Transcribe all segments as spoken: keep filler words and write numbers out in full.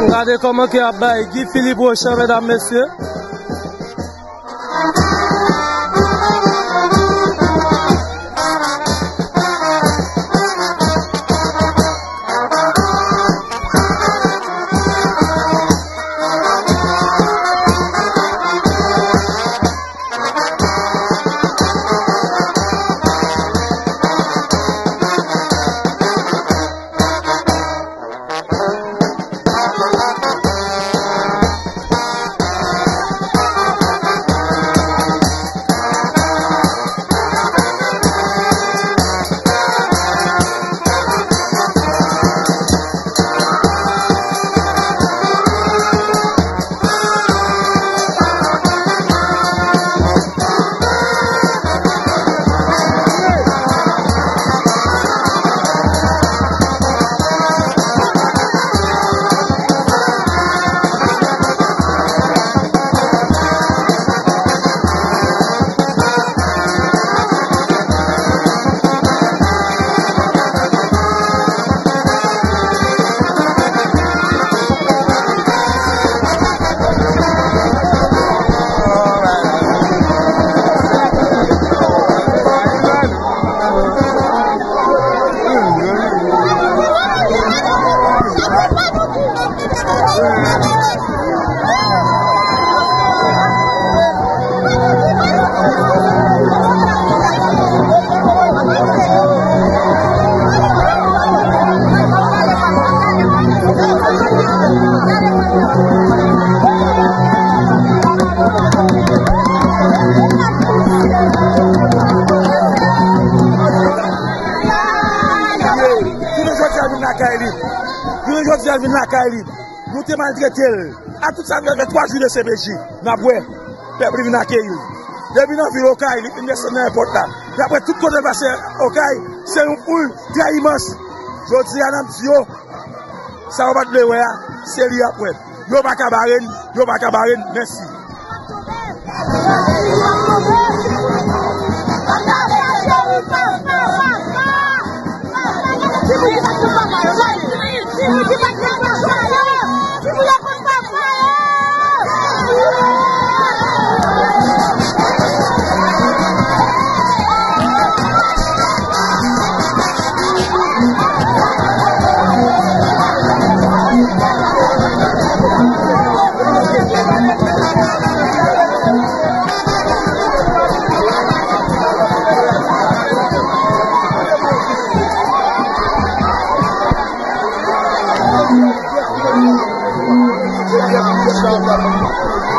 Gade kòman ke y ap bay Guy Philippe Rochant, medam, mesye. Jounen jodi a vin lakay li. Jounen jodi a vin lakay li. Nou te maltrete l. A tout sa, nou fè twa jou de C P J. N ap wè. Pèp li vin akeyi l. Depi nan vil Okay, li fin desann nan èpòt la. N ap wè tout kote l pase Okay, se yon foul trè imans. Jodi a, n ap di yo, sa yo pa t vle wè a, se li y ap wè. Yo pa ka bare n, yo pa ka bare n. Mèsi.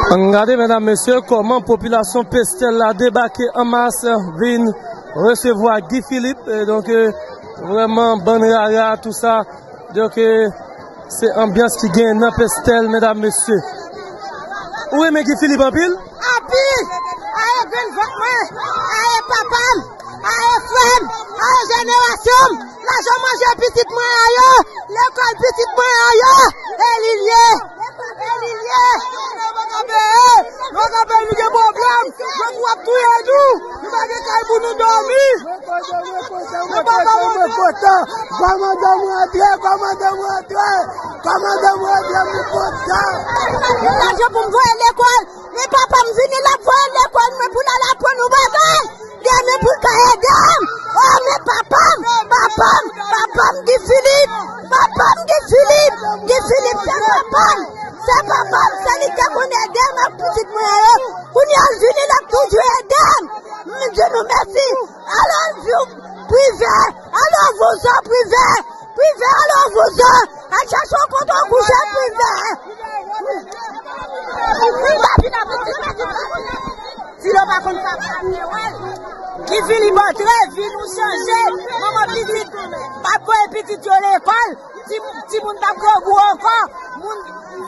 Ann gade, medam, mesye, kòman popilasyon Pestèl la debake an mas, vin resevwa Guy Philippe. E donk, e, vrèman, bann rara, tou sa. Donk, e, se anbyans ki genyen nan Pestèl, medam, mesye. Ou renmen Guy Philippe anpil? Anpil! Aye grenn vant mwen! Aye papa m! Aye frè m! Aye jenerasyon m! Lajan manje pitit mwen an yo! Lekòl pitit mwen an yo! E li l ye! E li l ye! Nou pa kanpe! Nou pa kanpe, nou gen pwoblèm! Yo tou ap touye nou! Nou pa gen kay pou nou dòmi! Men papa mwen kontan! Kòmandan mwen antre! Kòmandan mwen antre! Kòmandan mwen antre! Mwen kontan! Lajan pou m voye lekòl! Men papa m vini, l ap voye lekòl mwen pou l al aprann yon bagay! Demen pou l ka ede m! O, men papa m! Papa m! Papa m, Guy Philippe! Papa m, Guy Philippe! Guy Philippe, se papa m! Se papa m! Se li ki te konn ede m ak pitit mwen yo! Kounye a, l vini, l ap toujou ede m! M di nou mèsi! Alò, viv Privè! Alò, vouzan Privè! Privè, alò, vouzan! Al chache yon kote w kouche, Privè! Ti lo pa konn sa. Guy Philippe antre, vi nou chanje. Manman pitit pa voye pitit yo lekòl. Ti, timoun p ap grangou ankò. Moun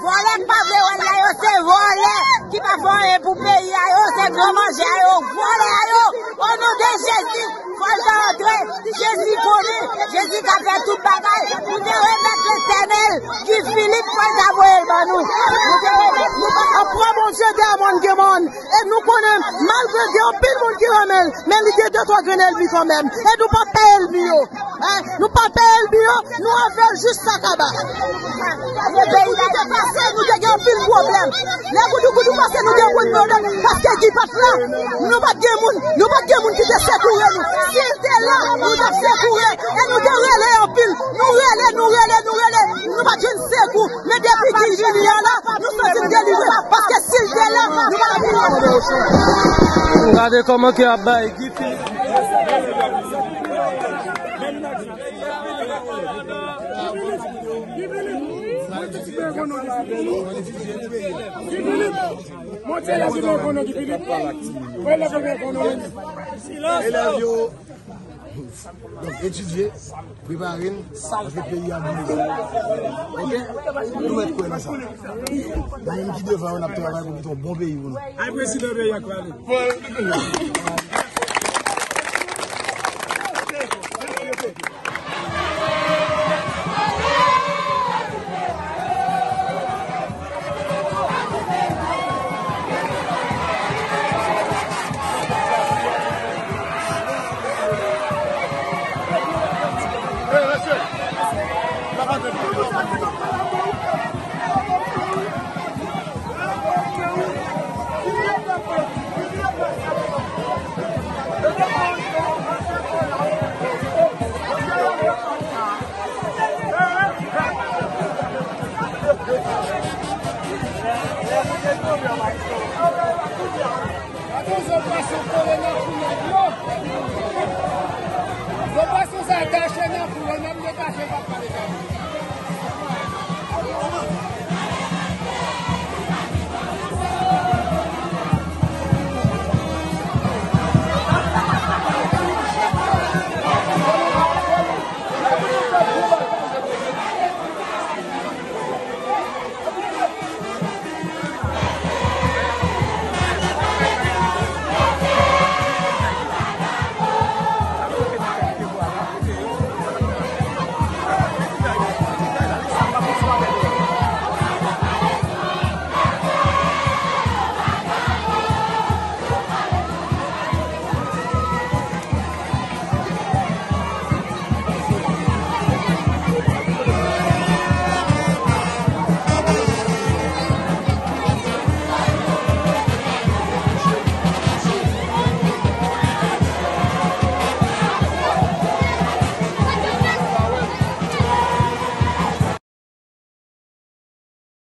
vòlè k pa vle wè l la yo, se vòlè ki pa fè anyen pou peyi a yo, se gran manje a yo, vòlè a yo. O non de Jezi, fò l ta antre. Jezi konnen, Jezi ka fè tout bagay. Nou te remèt Letènèl Guy Philippe, fò l ta voye l ban nou. Nou te remèt li. Nou pa ka pran Bondye dèyè mòn gen mòn. E nou konnen, malgre gen anpil moun ki renmen l, men li gen de twa grenn ènmi kanmenm. E nou p ap pè ènmi yo. Hein? Nou p ap pè ènmi yo, nou ap fè l jis sa kaba. Paske peyi la Pase, nou te gen anpil pwoblèm. Lè goudougoudou pase, nou te gen anpil pwoblèm. Paske Guy pa t la, nou pa t gen moun, nou pa t gen moun ki te sekoure nou. Si l te la, nou t ap sekoure. E nou te rele anpil. Nou rele, nou rele, nou rele. Nou pa t jwenn sekou. Men depi Guy vini a la, nou santi n delivre. Paske si l te la, nou pa t ap vin. Gade kòman ke ap bay Guy Philippe. Monte la, Guy Philippe. Monte la, Guy Philippe. Elèv yo, donk, etidye, prepare n, paske peyi a boule. Oke? Nou mèt kwè nan sa. Nan moun ki devan yo, n ap travay pou kite yon bon peyi pou nou. Ay, prezidan peyi a kwè. Gade yon pwason kole nan kou nèg yo. Yon pwason sa tache nan kou, yo menm detache, pa pale.